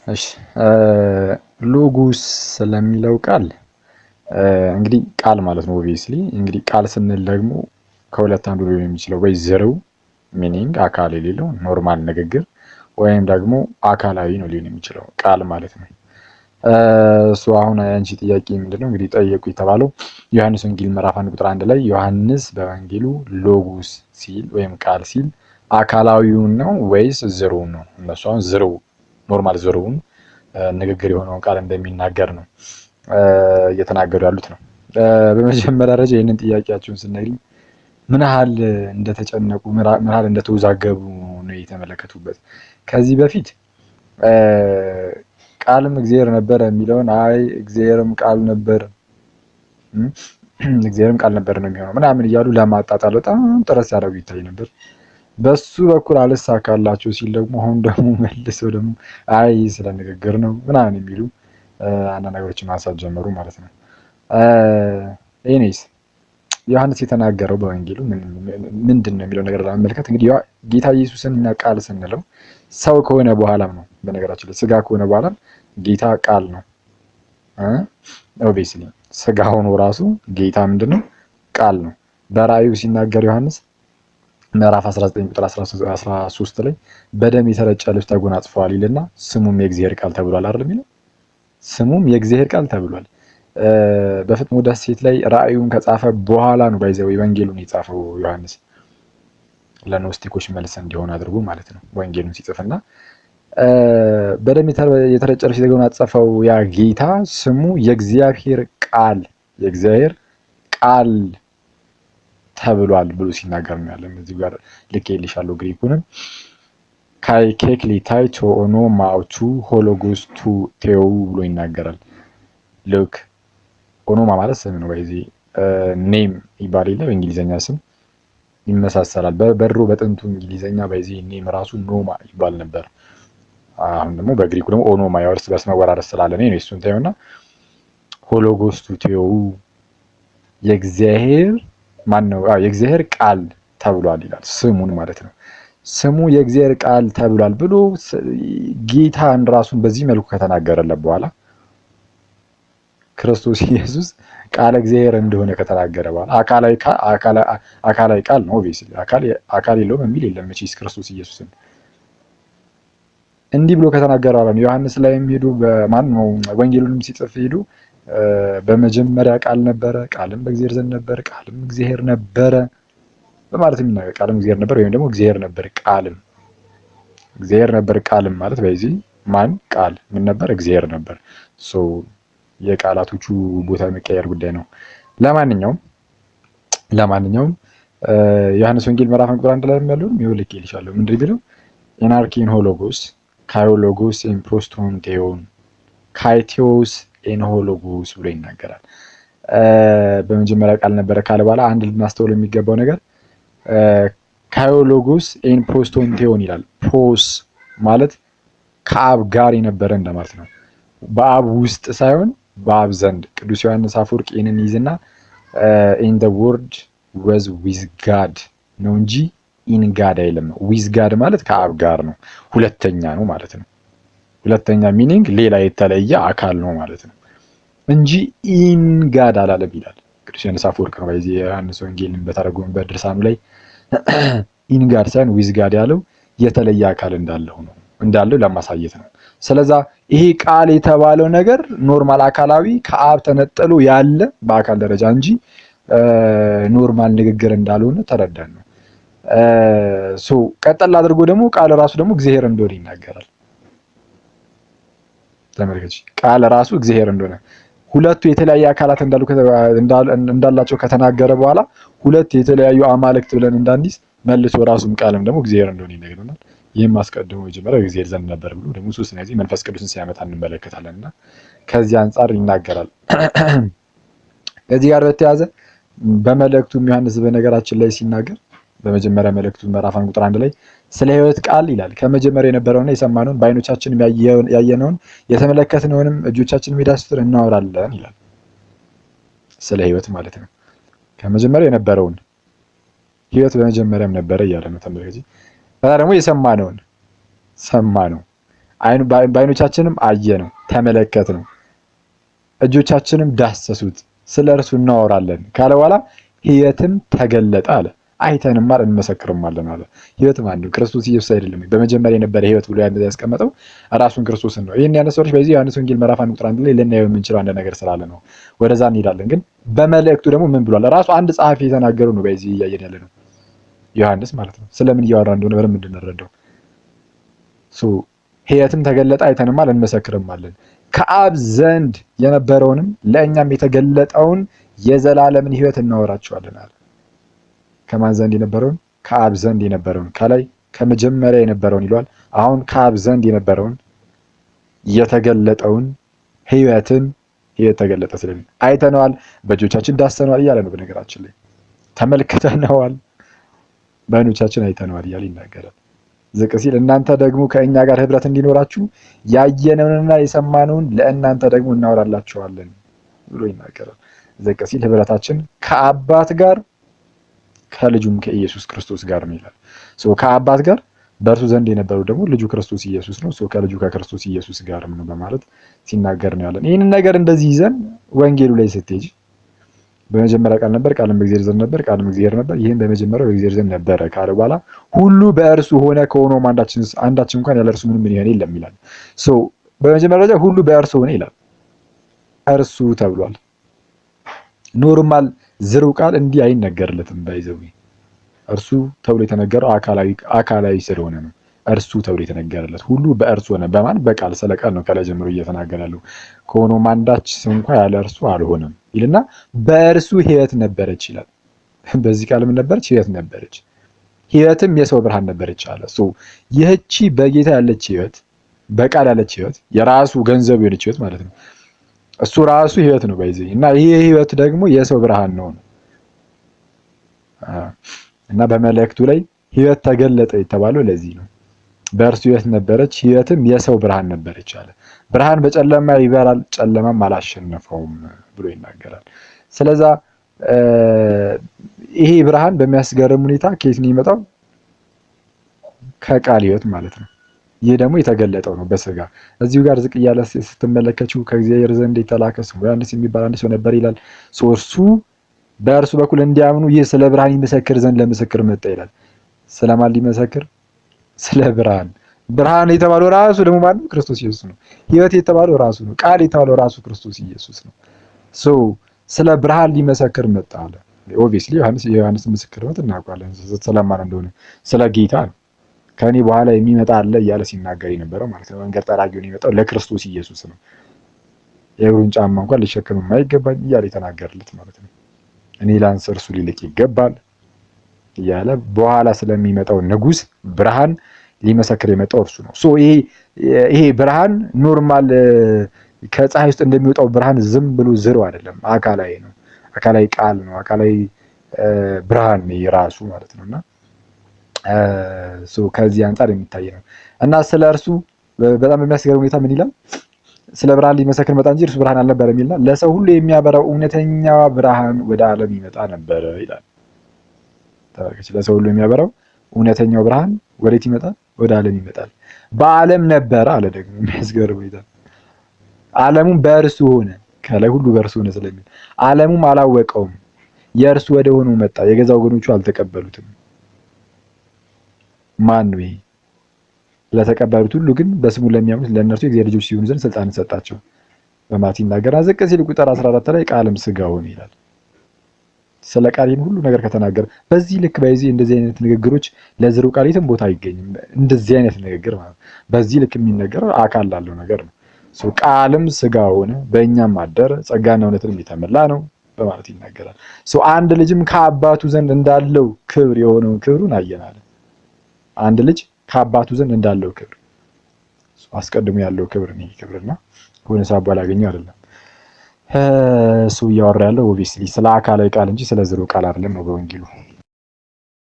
እሺ፣ ሎጎስ ስለሚለው ቃል እንግዲህ ቃል ማለት ነው። Obviously እንግዲህ ቃል ስንል ደግሞ ከሁለት አንዱ ሊሆን የሚችለው ወይ ዝርው meaning አካል የሌለው normal ንግግር ወይም ደግሞ አካላዊ ነው ሊሆን የሚችለው ቃል ማለት ነው። እሱ አሁን አንቺ ጥያቄ ምንድነው እንግዲህ ጠየቁ የተባለው ዮሐንስ ወንጌል ምዕራፍ 1 ቁጥር 1 ላይ ዮሐንስ በወንጌሉ ሎጎስ ሲል ወይም ቃል ሲል አካላዊውን ነው ወይስ ዝርውን ነው? እነሱ አሁን ዝርው normal ዝርውን ንግግር የሆነውን ቃል እንደሚናገር ነው እየተናገሩ ያሉት ነው። በመጀመሪያ ደረጃ ይህንን ጥያቄያቸውን ስናይ ምን ያህል እንደተጨነቁ፣ ምን ያህል እንደተወዛገቡ ነው የተመለከቱበት። ከዚህ በፊት ቃልም እግዚአብሔር ነበረ የሚለውን አይ እግዚአብሔርም ቃል ነበር፣ እግዚአብሔርም ቃል ነበር ነው የሚሆነው ምናምን እያሉ ለማጣጣል በጣም ጥረት ሲያደርጉ ይታይ ነበር። በሱ በኩል አልሳካላቸው ሲል ደግሞ አሁን ደግሞ መልሰው ደግሞ አይ ስለ ንግግር ነው ምናምን የሚሉ አንዳንድ ነገሮችን ማንሳት ጀመሩ ማለት ነው። Anyways ዮሐንስ የተናገረው በወንጌሉ ምንድን ነው የሚለው ነገር ለመመልከት እንግዲህ ጌታ ኢየሱስን እኛ ቃል ስንለው ሰው ከሆነ በኋላም ነው። በነገራችን ላይ ስጋ ከሆነ በኋላም ጌታ ቃል ነው። Obviously ስጋ ሆኖ ራሱ ጌታ ምንድን ነው? ቃል ነው። በራእዩ ሲናገር ዮሐንስ ምዕራፍ 19 ቁጥር 13 ላይ በደም የተረጨ ልብስ ተጎናጽፈዋል ይልና ስሙም የእግዚአብሔር ቃል ተብሏል አይደል የሚለው? ስሙም የእግዚአብሔር ቃል ተብሏል። በፍጥሞ ደሴት ላይ ራእዩን ከጻፈ በኋላ ነው by the way ወንጌሉን የጻፈው ዮሐንስ፣ ለኖስቲኮች መልስ እንዲሆን አድርጎ ማለት ነው። ወንጌሉን ሲጽፍና በደም የተረጨ ልብስ የተጎናጸፈው ያ ጌታ ስሙ የእግዚአብሔር ቃል፣ የእግዚአብሔር ቃል ተብሏል ብሎ ሲናገር ነው ያለን። እዚህ ጋር ልኬልሻለሁ ግሪኩንም። καὶ κεκληται τὸ ὄνομα αὐτοῦ ὁ λόγος τοῦ θεοῦ ብሎ ይናገራል። Look፣ ὄνομα ማለት ስም ነው። በዚህ name ይባል የለ በእንግሊዝኛ ስም ይመሳሰላል። በድሮ በጥንቱ እንግሊዝኛ በዚህ name ራሱ ኖማ ይባል ነበር። አሁን ደግሞ በግሪኩ ደግሞ ὄνομα፣ ያው እርስ በርስ መወራረስ ስላለ ነው። እሱን ታዩና ὁ λόγος τοῦ θεοῦ የእግዚአብሔር ማን ነው? የእግዚአብሔር ቃል ተብሏል ይላል። ስሙን ማለት ነው። ስሙ የእግዚአብሔር ቃል ተብሏል ብሎ ጌታን ራሱን በዚህ መልኩ ከተናገረለት በኋላ፣ ክርስቶስ ኢየሱስ ቃለ እግዚአብሔር እንደሆነ ከተናገረ በኋላ፣ አካላዊ ቃል ነው። Obviously አካል የለውም የሚል የለም መቼስ። ክርስቶስ ኢየሱስን እንዲህ ብሎ ከተናገረ በኋላ ዮሐንስ ላይም ሄዱ በማን ነው ወንጌሉንም ሲጽፍ ሄዱ በመጀመሪያ ቃል ነበረ፣ ቃልም በእግዚአብሔር ዘንድ ነበር፣ ቃልም እግዚአብሔር ነበረ በማለት የሚናገር፣ ቃልም እግዚአብሔር ነበር ወይም ደግሞ እግዚአብሔር ነበር ቃልም፣ እግዚአብሔር ነበር ቃልም ማለት በዚህ ማን ቃል ምን ነበር? እግዚአብሔር ነበር። So የቃላቶቹ ቦታ መቀየር ጉዳይ ነው። ለማንኛውም ዮሐንስ ወንጌል ምዕራፍ 1 ቁጥር 1 ላይ ያለውን ይኸው ልኬልሻለሁ። ምንድን ቢለው ἐν ἀρχῇ ἦν ὁ λόγος καὶ ὁ λόγος ἦν πρὸς τὸν θεόν καὶ θεὸς ἦν ὁ λόγος ብሎ ይናገራል። በመጀመሪያ ቃል ነበረ ካለ በኋላ አንድ ልናስተውል የሚገባው ነገር καὶ ὁ λόγος ἦν πρὸς τὸν θεόν ይላል። πρὸς ማለት ከአብ ጋር የነበረ እንደማለት ነው። በአብ ውስጥ ሳይሆን በአብ ዘንድ። ቅዱስ ዮሐንስ አፈወርቅ ይህንን ይይዝና "and the Word was with God" ነው እንጂ in God አይልም። With God ማለት ከአብ ጋር ነው፣ ሁለተኛ ነው ማለት ነው። ሁለተኛ meaning ሌላ የተለየ አካል ነው ማለት ነው እንጂ in God አላለም ይላል። ቅዱስ ዮሐንስ አፈወርቅ ነው በዚህ የዮሐንስ ወንጌልን በተረጎመበት ድርሳኑ ላይ in God ሳይሆን with God ያለው የተለየ አካል እንዳለው ነው፣ እንዳለው ለማሳየት ነው። ስለዛ ይሄ ቃል የተባለው ነገር normal አካላዊ ከአብ ተነጥሎ ያለ በአካል ደረጃ እንጂ normal ንግግር እንዳልሆነ ተረዳን ነው። So ቀጠል አድርጎ ደግሞ ቃል ራሱ ደግሞ እግዚአብሔር እንደሆነ ይናገራል። ተመልከች፣ ቃል ራሱ እግዚአብሔር እንደሆነ፣ ሁለቱ የተለያየ አካላት እንዳላቸው ከተናገረ በኋላ ሁለት የተለያዩ አማልክት ብለን እንዳንይዝ መልሶ ራሱም ቃልም ደግሞ እግዚአብሔር እንደሆነ ይነግረናል። ይህም አስቀድሞ የጀመረው እግዚአብሔር ዘንድ ነበር ብሎ ደግሞ ሶስተኛ ጊዜ መንፈስ ቅዱስን ሲያመጣ እንመለከታለን እና ከዚህ አንጻር ይናገራል። ከዚህ ጋር በተያያዘ በመልእክቱም ዮሐንስ በነገራችን ላይ ሲናገር በመጀመሪያ መልእክቱ ምዕራፍ 1 ቁጥር 1 ላይ ስለ ሕይወት ቃል ይላል፣ ከመጀመሪያው የነበረውና የሰማነውን፣ በዓይኖቻችንም ያየነውን፣ የተመለከትነውንም፣ እጆቻችንም የዳሰሱትን እናወራለን ይላል። ስለ ሕይወት ማለት ነው። ከመጀመሪያው የነበረውን፣ ሕይወት በመጀመሪያም ነበረ እያለ ነው። ተመልከች። ከዛ ደግሞ የሰማነውን ሰማነው፣ በዓይኖቻችንም አየነው ተመለከትነው፣ እጆቻችንም ዳሰሱት፣ ስለ እርሱ እናወራለን ካለ በኋላ ሕይወትም ተገለጠ አለ። አይተንማል እንመሰክርማለን አለ። ሕይወት ማን ነው? ክርስቶስ ኢየሱስ አይደለም? በመጀመሪያ የነበረ ሕይወት ብሎ ያስቀመጠው ራሱን ክርስቶስን ነው። ይህን ያነሳሁት በዚህ ዮሐንስ ወንጌል ምዕራፍ 1 ቁጥር 1 ላይ ልናየው የምንችለው አንድ ነገር ስላለ ነው። ወደዛ እንሄዳለን። ግን በመልእክቱ ደግሞ ምን ብሏል? ራሱ አንድ ጸሐፊ የተናገረው ነው። በዚህ እያየን ያለ ነው ዮሐንስ ማለት ነው። ስለምን እያወራ እንደሆነ በደንብ እንድንረዳው። So ሕይወትም ተገለጠ አይተንማል እንመሰክርማለን፣ ከአብ ዘንድ የነበረውንም ለእኛም የተገለጠውን የዘላለምን ሕይወት እናወራቸዋለን አለ። ከማን ዘንድ የነበረውን? ከአብ ዘንድ የነበረውን፣ ከላይ ከመጀመሪያ የነበረውን ይለዋል። አሁን ከአብ ዘንድ የነበረውን የተገለጠውን ሕይወትን፣ ሕይወት ተገለጠ ስለሚል አይተነዋል፣ በእጆቻችን ዳሰነዋል እያለ ነው። በነገራችን ላይ ተመልክተነዋል፣ በዓይኖቻችን አይተነዋል እያለ ይናገራል። ዝቅ ሲል እናንተ ደግሞ ከእኛ ጋር ህብረት እንዲኖራችሁ ያየነውንና የሰማነውን ለእናንተ ደግሞ እናወራላችኋለን ብሎ ይናገራል። ዝቅ ሲል ህብረታችን ከአባት ጋር ከልጁም ከኢየሱስ ክርስቶስ ጋር ነው ይላል። So ከአባት ጋር በእርሱ ዘንድ የነበረው ደግሞ ልጁ ክርስቶስ ኢየሱስ ነው። So ከልጁ ከክርስቶስ ኢየሱስ ጋርም ነው በማለት ሲናገር ነው ያለን። ይህንን ነገር እንደዚህ ይዘን ወንጌሉ ላይ ስትሄጂ በመጀመሪያ ቃል ነበር፣ ቃልም በእግዚአብሔር ዘንድ ነበር፣ ቃልም እግዚአብሔር ነበር። ይህም በመጀመሪያው በእግዚአብሔር ዘንድ ነበረ ካለ በኋላ ሁሉ በእርሱ ሆነ፣ ከሆነውም አንዳችን እንኳን ያለ እርሱ ምንም ምን የለም ይላል። So በመጀመሪያ ደረጃ ሁሉ በእርሱ ሆነ ይላል። እርሱ ተብሏል። Normal ዝርው ቃል እንዲህ አይነገርለትም። By the way እርሱ ተብሎ የተነገረው አካላዊ ስለሆነ ነው። እርሱ ተብሎ የተነገረለት ሁሉ በእርሱ ሆነ። በማን? በቃል። ስለ ቃል ነው ከላይ ጀምሮ እየተናገረ ያለው። ከሆነውም አንዳች እንኳ ያለ እርሱ አልሆነም ይልና በእርሱ ሕይወት ነበረች ይላል። በዚህ ቃል ምን ነበረች? ሕይወት ነበረች። ሕይወትም የሰው ብርሃን ነበረች አለ። So ይህቺ በጌታ ያለች ሕይወት፣ በቃል ያለች ሕይወት፣ የራሱ ገንዘብ የሆነች ሕይወት ማለት ነው። እሱ ራሱ ሕይወት ነው by the way። እና ይህ ሕይወት ደግሞ የሰው ብርሃን ነው እና በመልእክቱ ላይ ሕይወት ተገለጠ የተባለው ለዚህ ነው። በእርሱ ሕይወት ነበረች፣ ሕይወትም የሰው ብርሃን ነበረች አለ። ብርሃን በጨለማ ይበራል፣ ጨለማም አላሸነፈውም ብሎ ይናገራል። ስለዛ ይሄ ብርሃን በሚያስገርም ሁኔታ ከየት ነው የሚመጣው? ከቃል ሕይወት ማለት ነው። ይህ ደግሞ የተገለጠው ነው በስጋ። እዚሁ ጋር ዝቅ እያለ ስትመለከችው ከእግዚአብሔር ዘንድ የተላከ ስሙ ዮሐንስ የሚባል አንድ ሰው ነበር ይላል። እርሱ በእርሱ በኩል እንዲያምኑ ይህ ስለ ብርሃን ይመሰክር ዘንድ ለምስክር መጣ ይላል። ስለማን ሊመሰክር? ስለ ብርሃን። ብርሃን የተባለው ራሱ ደግሞ ማን ነው? ክርስቶስ ኢየሱስ ነው። ሕይወት የተባለው ራሱ ነው። ቃል የተባለው ራሱ ክርስቶስ ኢየሱስ ነው። So ስለ ብርሃን ሊመሰክር መጣ አለ። Obviously ዮሐንስ የዮሐንስ ምስክርነት እናውቃለን ስለማን እንደሆነ፣ ስለ ጌታ ነው። ከእኔ በኋላ የሚመጣ አለ እያለ ሲናገር የነበረው ማለት ነው። መንገድ ጠራጊውን የመጣው ለክርስቶስ ኢየሱስ ነው። የእግሩን ጫማ እንኳን ሊሸከም የማይገባኝ እያለ የተናገረለት ማለት ነው። እኔ ላንስ እርሱ ሊልቅ ይገባል እያለ በኋላ ስለሚመጣው ንጉስ ብርሃን ሊመሰክር የመጣው እርሱ ነው። So ይሄ ብርሃን normal ከፀሐይ ውስጥ እንደሚወጣው ብርሃን ዝም ብሎ ዝርው አይደለም፣ አካላዊ ነው። አካላዊ ቃል ነው። አካላዊ ብርሃን የራሱ ማለት ነው። እና ከዚህ አንጻር የሚታይ ነው። እና ስለ እርሱ በጣም በሚያስገርም ሁኔታ ምን ይላል? ስለ ብርሃን ሊመሰክር መጣ እንጂ እርሱ ብርሃን አልነበረም ይልና ለሰው ሁሉ የሚያበራው እውነተኛ ብርሃን ወደ ዓለም ይመጣ ነበረ ይላል። ተመልከች፣ ለሰው ሁሉ የሚያበራው እውነተኛው ብርሃን ወዴት ይመጣል? ወደ ዓለም ይመጣል። በዓለም ነበረ አለ። ደግሞ የሚያስገርም ሁኔታ ዓለሙም በእርሱ ሆነ፣ ከላይ ሁሉ በእርሱ ሆነ ስለሚል ዓለሙም አላወቀውም። የእርሱ ወደ ሆነው መጣ፣ የገዛ ወገኖቹ አልተቀበሉትም። ማን ነው ይሄ? ለተቀበሉት ሁሉ ግን በስሙ ለሚያምኑት ለእነርሱ የእግዚአብሔር ልጆች ሲሆኑ ዘንድ ስልጣን ሰጣቸው በማለት ይናገራል። ዝቅ ሲል ቁጥር 14 ላይ ቃልም ስጋ ሆነ ይላል። ስለ ቃል ይህን ሁሉ ነገር ከተናገረ በዚህ ልክ በዚህ እንደዚህ አይነት ንግግሮች ለዝርው ቃል የትም ቦታ አይገኝም። እንደዚህ አይነት ንግግር ማለት በዚህ ልክ የሚነገረው አካል ላለው ነገር ነው። ቃልም ስጋ ሆነ በእኛም አደረ፣ ጸጋና እውነትንም የተመላ ነው በማለት ይናገራል። አንድ ልጅም ከአባቱ ዘንድ እንዳለው ክብር የሆነውን ክብሩን አየናል። አንድ ልጅ ከአባቱ ዘንድ እንዳለው ክብር፣ አስቀድሞ ያለው ክብር ነው። ክብርና ከሆነ ሰዓት በኋላ ያገኘው አይደለም። እሱ እያወራ ያለው obviously ስለ አካላዊ ቃል እንጂ ስለ ዝርው ቃል አይደለም ነው በወንጌሉ።